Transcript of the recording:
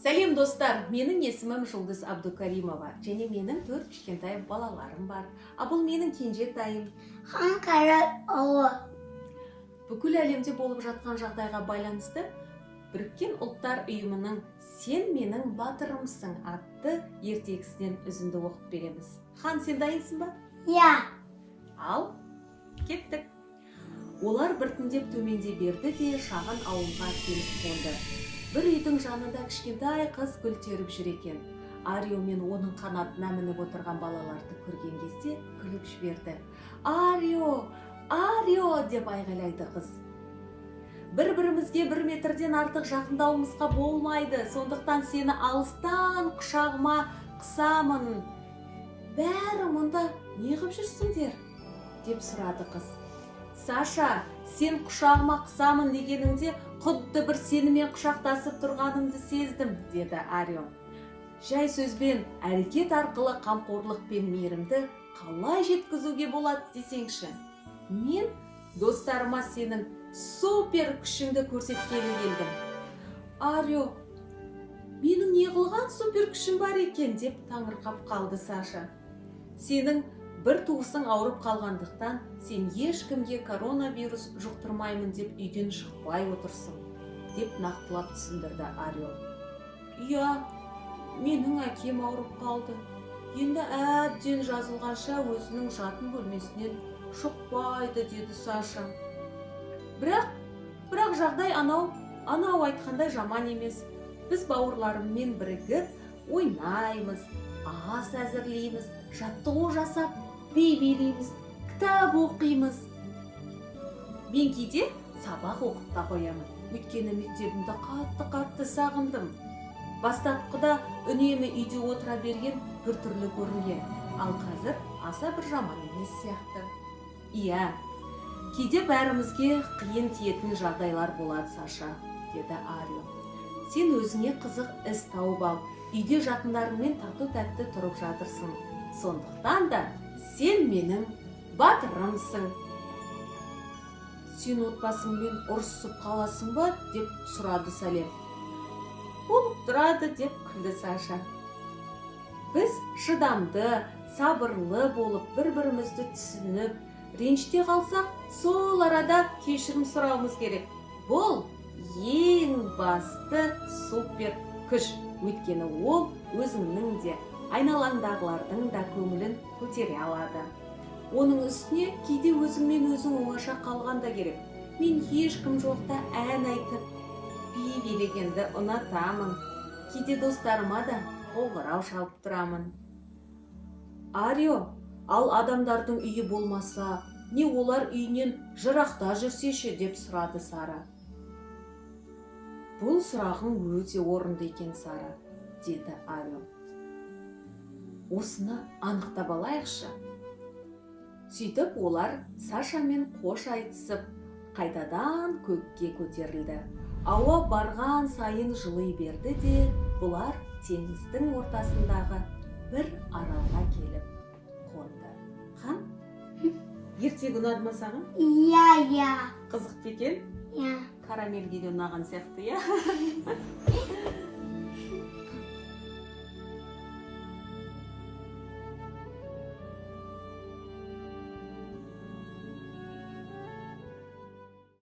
Сәлем, достар! Менің есімім Жұлдыз Абдукаримова және менің төрт кішкентай балаларым бар. А бұл менің кенжетайым. Хан Қайратұлы. Бүкіл әлемде болып жатқан жағдайға байланысты Біріккен Ұлттар Ұйымының «Сен менің батырымсың» атты ертегісінен үзінді оқып береміз. Хан, сен дайынсың ба? Иә. Ал, кеттік. Олар біртіндеп төмендей берді де, шағын ауылға келіп қонды. Бір үйдің жанында кішкентай қыз гүл теріп жүр екен. Арио мен оның қанатына мініп отырған балаларды көрген кезде күліп жіберді. «Арио, Арио!» – деп айғайлайды қыз. «Бір бірімізге 1 метрден артық жақындауымызға болмайды, сондықтан сені алыстан құшағыма қысамын. Бәрі мұнда неғып жүрсіңдер?» – деп сұрады қыз. «Саша, сен құшағыма қысамын дегеніңде, құдды бір сенімен құшақтасып тұрғанымды сездім», – деді Арио. «Жай сөзбен, әрекет арқылы қамқорлық пен мейірімді қалай жеткізуге болады десеңші? Мен достарыма сенің супер күшіңді көрсеткелі келдім». «Арио, менің не қылған супер күшім бар екен?» – деп таңырқап қалды Саша. «Сенің бір туысың ауырып қалғандықтан, сен ешкімге коронавирус жұқтырмаймын деп үйден шықпай отырсың», – деп нақтылап түсіндірді Арио. «Иә, менің әкем ауырып қалды. Енді әбден жазылғанша өзінің жатын бөлмесінен шықпайды», – деді Саша. Бірақ жағдай анау айтқандай жаман емес. Біз бауырларыммен бірігіп ойнаймыз, ас әзірлейміз, жаттығу жасап, би билейміз, кітап оқимыз. Мен кейде сабақ оқып та қоямын, өйткені мектебімді қатты қатты сағындым. Бастапқыда үнемі үйде отыра берген біртүрлі көрінген, ал қазір аса бір жаман емес сияқты». «Иә, кейде бәрімізге қиын тиетін жағдайлар болады, Саша», – деді Арио. «Сен өзіңе қызық іс тауып ал, үйде жақындарыңмен тату тәтті тұрып жатырсың. Сондықтан да сен менің батырымсың». «Сен отбасыңмен ұрысып қаласың ба?» – деп сұрады Сәлем. «Болып тұрады», – деп күлді Саша. «Біз шыдамды, сабырлы болып, бір бірімізді түсініп, ренжіте қалсақ, сол арада кешірім сұрауымыз керек. Бұл ең басты супер күш, өйткені ол өзіңнің де, айналаңдағылардың да көңілін көтере алады. Оның үстіне кейде өзіңмен өзің оңаша қалған да керек. Мен ешкім жоқта ән айтып, би билегенді ұнатамын. Кейде достарыма да қоңырау шалып тұрамын». «Арио, ал адамдардың үйі болмаса, не олар үйінен жырақта жүрсе ше?» – деп сұрады Сара. «Бұл сұрағың өте орынды екен, Сара», – деді Арио. «Осыны анықтап алайықшы». Сөйтіп, олар Сашамен қош айтысып, қайтадан көкке көтерілді. Ауа барған сайын жыли берді де, бұлар теңіздің ортасындағы бір аралға келіп қонды. Хан, ертегі ұнады ма саған? Иә. Қызық па екен? Иә. Карамельге де ұнаған сияқты, иә?